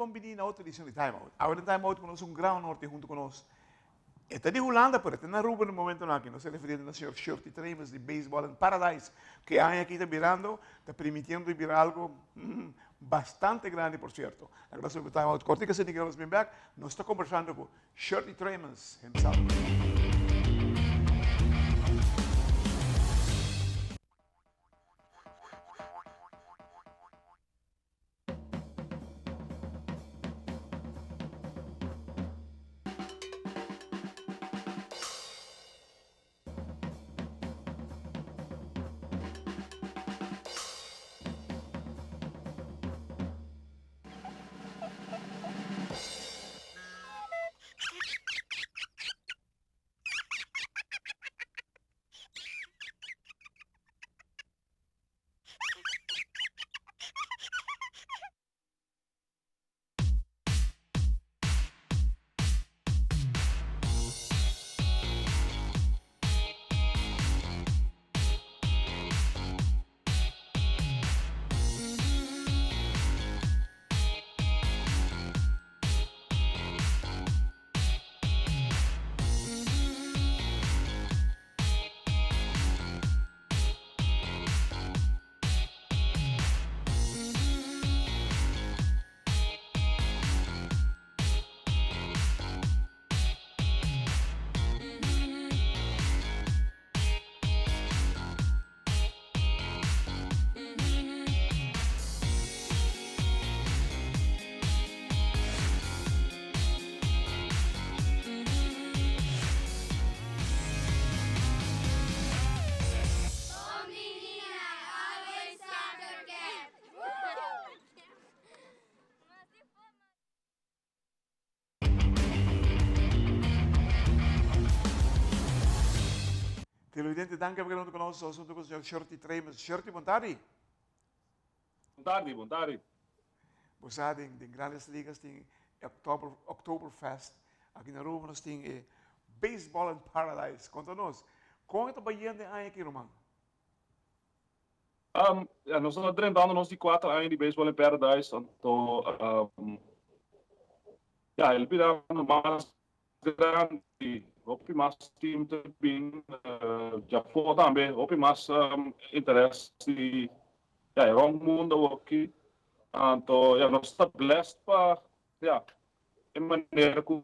bon bini na otro edicion di Time Out. Awe den Time Out cu nos un gran honor tin hunto cu nos. E ta di Hulanda pero e ta na Aruba na momentonan aki. Nos ta refiriendo na señor Shirty Tremers di Baseball in Paradise cu e aña aki ta birando, ta permitiendo di bira algo bastante grandi por cierto. Laga nos Time Out cortico asina cu nos bin bek. Nos ta conversando cu Shirty Tremers himself. Televidente, danki pa keda huntu ku nos. Nos huntu ku señor Shirty Tremes. Shirty, bon tardi. Bon tardi, bon tardi. Bo sa den den Grandes Ligas tin e Oktober Oktoberfest. Aki na Aruba nos tin e Baseball in Paradise. Konta nos, kon e ta bayendo e aña aki, ruman? Ya, nos ta drentando nos di kuater aña di Baseball in Paradise, anto ya, el birando mas grandi, hopi mas team ta bin djafó tambe, hopi mas interes di ya e rond mundo awoki. Anto ya nos ta blessed pa ya e manera ku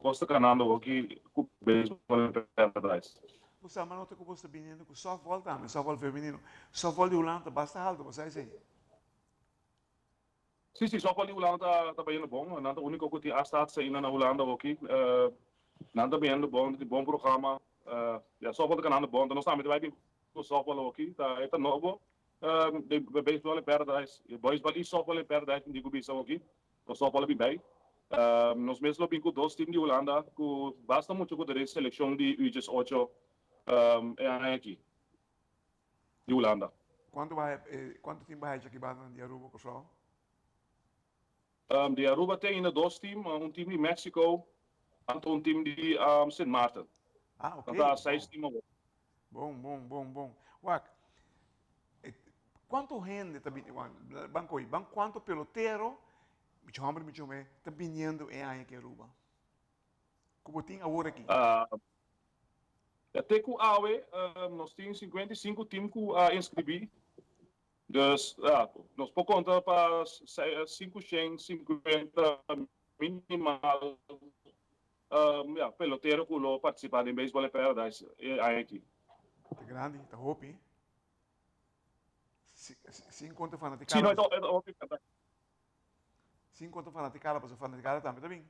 kos ta ganando awoki ku Baseball in Paradise. Bo sa ma nota ku bo sta biniendo ku softball tambe, softball femenino. Softball di Hulanda ta basta haltu, bo sa esei? Sí, sí, softball di Hulanda ta ta bayendo bon. Nan ta úniko ku tin asta hatsa ainda na Hulanda hoki. Nan ta bayendo bon, nan tin bon programa. Ya, softball ta ganando bon. Nos tambe ta bai bin ku softball hoki. Ta e ta nobo den baseball in paradise. Baseball i softball in paradise mi tin ku bisa hoki. Nos softball a bin bai. Nos mes lo bin ku dos team di Hulanda ku basta mucho ku ta den selekshon di U diesocho e aña aki. Di Hulanda. Cuanto baha e cuanto team baha aki banda di Aruba Kòrsou? Di Aruba tin ainda dos team, un team di Mexico anto un team di Sint Maarten. Ah ok. Nan ta seis team awor. Bon bon bon bon. Wak, cuanto hende ta bini ban koe ban cuanto pelotero, mucho homber mucho muher, ta biniendo e aña aki Aruba? Ku bo tin awor aki? Ya te ku awe nos tin 55 tim ku a inskribí. Dus ya, nos por konta pa 550 minimal ya, pelotero ku lo partisipá den Baseball in Paradise e aña aki. Ta grandi, ta hopi. Sin konta Sí, fanatikada. no, e ta hopi. Sin konta fanatikada, pasobra fanatikada tambe ta bin.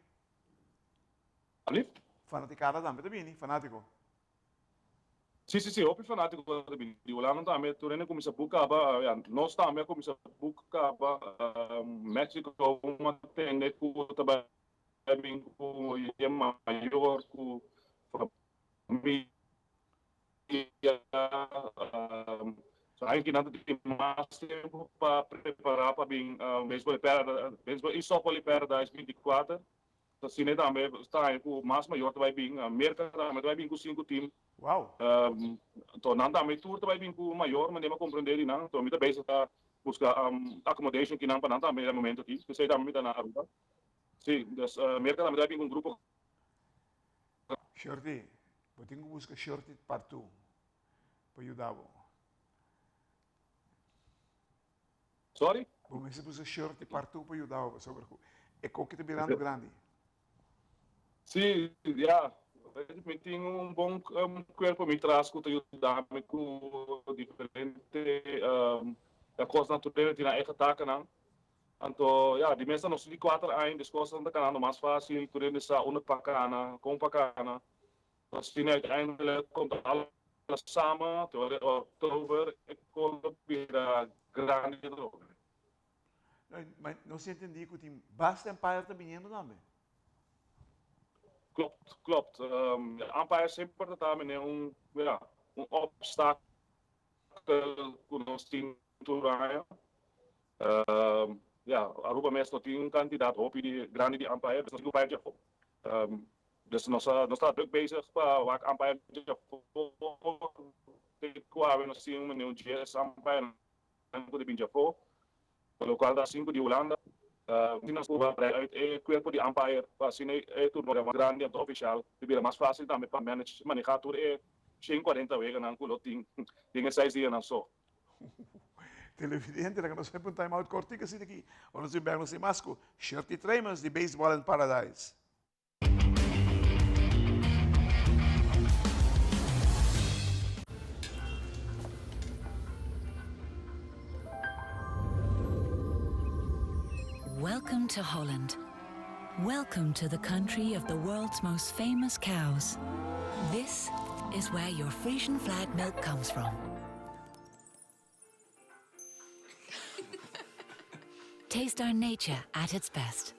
Alif? Fanaticada tambe ta bini, fanatico. Si, si, si, hopi fanatico ta bini. Di Hulanda tambe, tur hende a cuminsa boek caba, ya, nos tambe a cuminsa boek caba. Mexico un a tende cu ta bay bin cu e mayor, cu familia. So aña kinan ta tin mas tempo pa prepara pa bin Baseball Paradise, y Softball Paradise 24. Asina tambe ta haña ku mas mayor ta bai bin. Merka tambe ta bai bin ku sinku tim. Wow! Anto nan tambe tur ta bai bin ku mayor, manera mi a komprendé di nan. Anto mi ta bezig ta. busca accommodation kinan pa nan tambe na e momento aki. P'esei tambe mi ta na Aruba. Si, dus Merca tambe ta bin cu un grupo. Shorty, bo tin cu busca Shorty partu pa yuda bo. Sorry? Bo mester busca Shorty partu pa yuda bo pasobra cu e koki ta birando grandi. Si, ya. Mi tin un bon cuerpo mi tras cu ta yuda mi cu diferente cosnan tur debe tin nan eigen takennan. Anto, ya, di mes ta nos di cuater aña des cosnan ta canando mas facil, tur hende sa unda pa cana, con pa cana. Asina uiteindelijk komt alles samen, te ora oktober e col a bira grandi atrobe. Ma nos entendí ku tin basta umpire ta biniendo tambe. Klopt, klopt. Umpire semper ta ta mene un, ja, un obstakel ku nos tin tur aña. Ja, Aruba mes no tin un kantidat hopi di grandi di umpire, dus nos tin umpire dje afó. Dus nos a nos ta druk bezig pa wak umpire dje afó, te ku awe nos tin mene un dies umpire. Ku di bin djafó, pa lokual ta sinku di Hulanda. Asina nos por trae uit e kuerpo di umpire pa asina e turno bira mas grandi anto ofishal di bira mas fásil tambe pa manage manehá tur e 140 weganan ku lo tin den e seis dianan so. Televidente, laga nos hep un time out kortiku asina aki ora nos bin bek nos tin mas ku Shirty Tremens di Baseball in Paradise. Welcome to Holland. Welcome to the country of the world's most famous cows. This is where your Frisian flag milk comes from. Taste our nature at its best.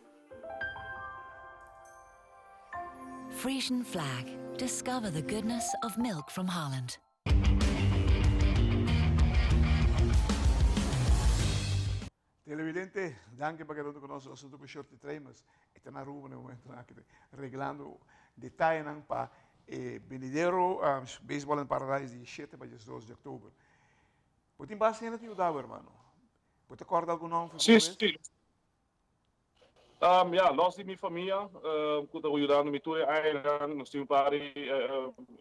Frisian flag. Discover the goodness of milk from Holland. Televidente, danki pa keda huntu ku nos. Nos huntu ku Shorty Tremers. E ta na Aruba na e momentonan aki reglando detayenan pa e benidero Baseball in Paradise di shete pa diesdos di oktober. Bo tin basta hende ta yuda bo, hermano. Bo ta kòrda algun nòmber Sí, sí. Ya, lòs di mi famia ku ta yudando mi tur e añanan, nos tin un par di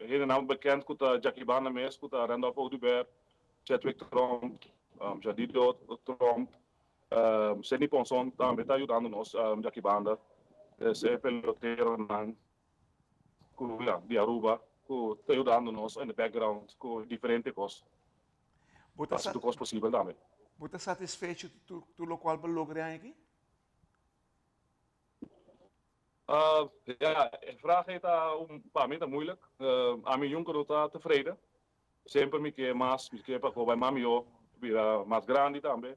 hendenan bekend ku ta djaki banda mes, ku ta Randolph Oduber, Chadwick Tromp, Jadido Tromp, Sidney Ponson tambe ta yudando nos djaki banda. Es e peloteronan ku ya di Aruba ku ta yudando nos in the background ku diferente kos. Bo ta Hasi tur kos posibel tambe. Bo ta satisfecho tur tur lokual bo logra e aña aki? Ja, e vraag ei ta un pa mi ta moeilijk. Ami yunka no ta tevreden. Semper mi ke mas, mi ke pa ku bai mas mihó, bira mas grandi tambe.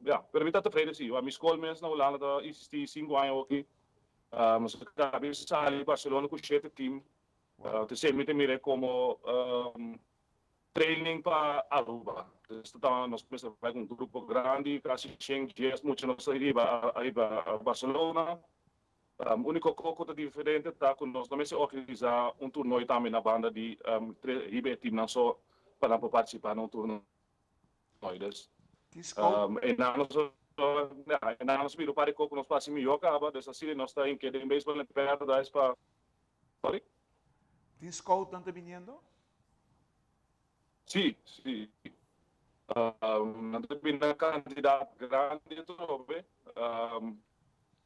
Ja, pero mi ta tevreden si. Mi skol mes na Hulanda ta insistí sinku aña awoki. Nos a kabi sali Barcelona ku shete team. Te mi ta mira komo training pa Aruba. Dus ta nos mester bai ku un grupo grandi, kasi shen dies mucha nos a hiba a hiba Barcelona. Uniko kos ku ta diferente ta ku nos no mester organisa un toernooi tambe na banda di hiba e teamnan so pa nan por partisipa na un toernooi. Dus e nan nos e nan nos mira un par di kos ku nos por hasi mihó kaba, dus asina nos ta hinke den Baseball in Paradise pa, sorry? Tin scoutnan ta biniendo? Sí, sí. Nan ta bini na kantidat grandi atrobe.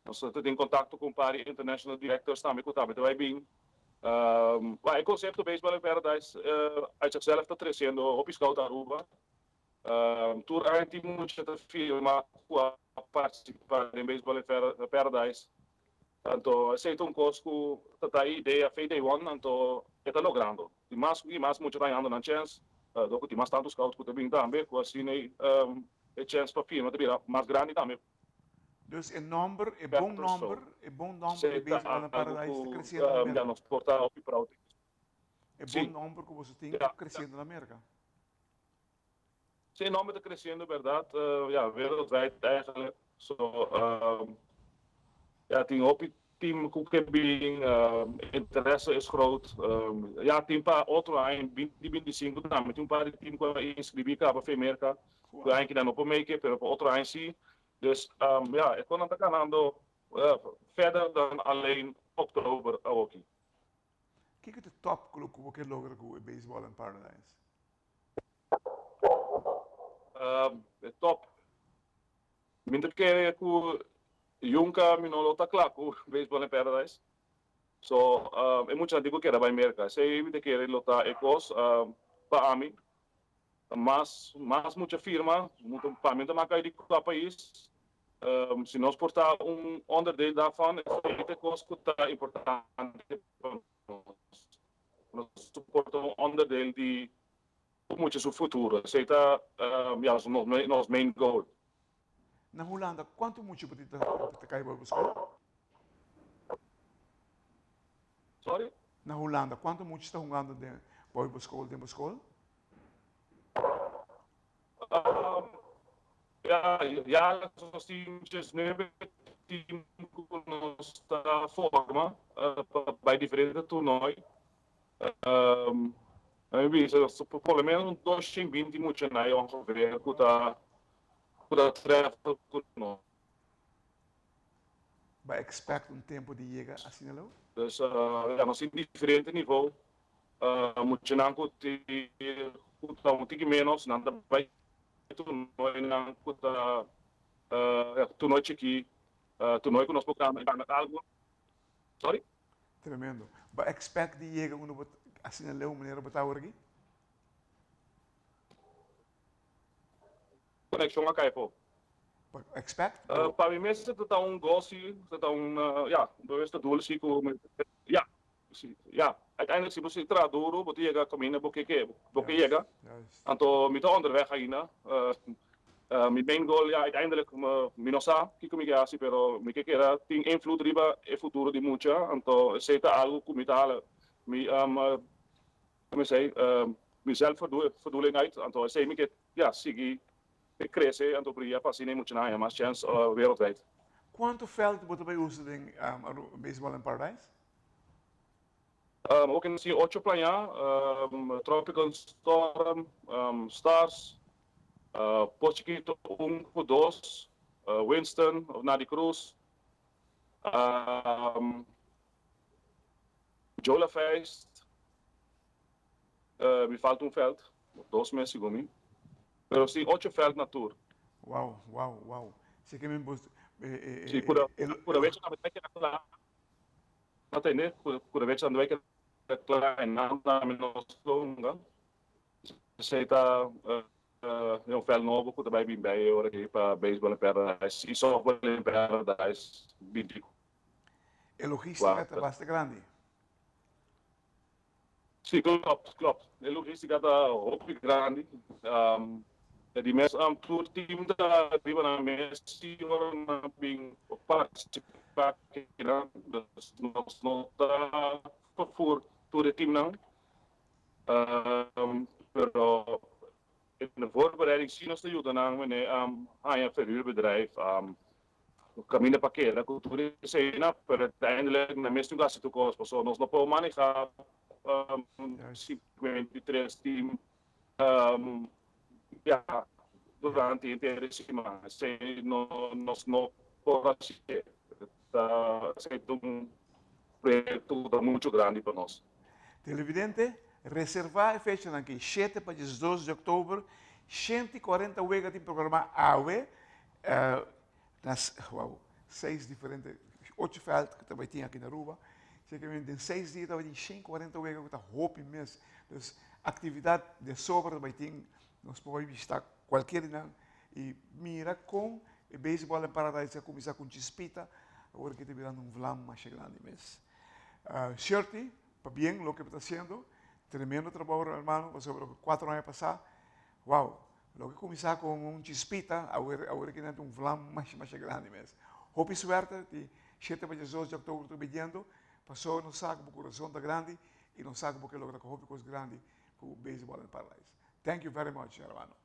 Nos ta tin kontakto ku un par di international directors tambe ku tambe ta bai bin. Wak, e konsepto Baseball in Paradise uit zichzelf ta tresiendo hopi scout Aruba. Tur aña tin mucha ta firma ku a partisipa den Baseball in Paradise. Anto esei ta un kos ku ta ta e idea fe day one, anto e ta logrando. Tin mas i mas mucha ta hañando nan chèns, dor ku tin mas tantu scout ku ta bin tambe, ku asina e chèns pa firma ta bira mas grandi tambe. Dus e nòmber, e bon nòmber, e bon nòmber di Esei ta Baseball in algu Paradise ta ku kresiendo na ya Merka. nos por ta hopi proud di. E Sí. bon nòmber ku boso tin ta kresiendo na Merka. Sí, e nòmber ta kresiendo bèrdat, ya, wereldwijd eigenlijk. So, ya, tin hopi. Team ku ke bin, interesse is groot. Ya tin pa otro aña 2025 tambe tin un par di team ku a inskribí kaba fe Merka ku e aña kinan no por make pero pa otro aña si. Dus ya e konan ta ganando verder dan alleen oktober awoki. Kiko ta e top ku bo ke logra ku e Baseball in Paradise? E top. Mi ta kere ku yunka mi no lo ta kla ku Baseball in Paradise. So e muchanan tin ku keda bai Merka. Esei mi ta kere lo ta e kos pa ami. Mas mas mucha firma, pa mi no ta maka di kua pais. Si nos por ta un onderdeel daarvan, esei ta e kos ku ta importante pa nos. Nos por ta un onderdeel di mucha su futuro. Esei ta ya nos main goal. Na Hulanda kuantu mucha bo tin ta kai bo skol? Sorry? Na Hulanda kuantu mucha ta hungando den bo skol den bo skol? Ya ya nos tin diesnuebe team ku nos ta forma pa bai diferente toernooi. Mi bisa por lo menos un 220 muchanan ongeveer ku ta ku ta travel ku nos. Bo a expect un tempo di yega asina lou? Dus ya nos tin diferente nivo. Muchanan ku ku ta un tiki menos nan ta bai toernooinan ku ta toernooi chikí, toernooi ku nos por gana algu. Sorry? Tremendo. Bo a expect di yega unda bo asina leu manera bo ta awor aki? Conexion a cay po. Bo expect? Pa mi mes esaki ta un gosi, ta un ya, bo mes ta dul si cu ya, si ya. Uiteindelijk si bo si traha duro bo ta yega caminda bo ke ke, bo ke yega. Anto mi ta onderweg ainda. Mi main goal ya uiteindelijk mi no sa kiko mi ke hasi pero mi ke keda tin invloed riba e futuro di mucha anto esei ta algo ku mi ta hala mi mi esei mi zelfverdoeling uit anto esei mi ke ya sigui krese anto bria pa asina e muchanan haña mas chèns wereldwijd. Kuantu vèlt bo ta bai usa den Baseball in Paradise? Ook in si ocho plaña, Tropical Storm, Stars, Pos Chikito un ku dos, Winston of Nadi Cruz, Jola Feist, mi falta un veld, of dos mes segun mi, pero si ocho veld na tur. Wow, wow, wow. Si ke men bos Si, pura, pura wecha tambe ta keda kla. No tende ku de wecha tambe keda kla en nan tambe nos lo hunga. Esei ta un veld nobo ku ta bai bin bei e ora aki pa Baseball in Paradise i Softball in Paradise 24. E logistica ta basta grandi. Sí, klopt, klopt. E logistica ta hopi grandi. E di mes tur team ta riba nan mes si ora nan bin participa kinan. Dus nos no ta vervoer tur e teamnan. Pero in de voorbereiding si nos ta yuda nan wanneer haña verhuurbedrijf. Kaminda pa keda ku tur eseinan, pero uiteindelijk nan mes tin ku hasi tur kos, pasobra nos no por maneha 53 team ya durante henter e siman. Esei no nos no por hasié. Ta esei ta un proyekto ku ta muchu grandi pa nos. Televidente, reservá e fechanan aki, shete pa diesdos di òktober, 140 wega tin programá awe. Na wow, seis diferente, ocho veld ku ta bai tin aki na Aruba. Zekermente den seis dia ta bai tin 140 wega ku ta hopi mes. Dus aktividat de sobra ta bai tin, nos por bai bishita kualkier di nan i mira kon e beisbòl den Paradise a kuminsá ku un chispita, awor aki ta birando un vlam masha grandi mes. Shirley, pabien loke bo ta hasiendo, tremendo trabou hermano, pasobra kuatro aña pasá, wow, Loke kuminsá ku un chispita, awor awor ki nan ta un vlam masha masha grandi mes. Hopi suerte di shete pa diesdos di òktober ta bidiendo, paso nos sa ku bo kurason ta grandi i nos sa ku bo ke logra ku hopi kos grandi ku Baseball in Paradise. Thank you very much, hermano.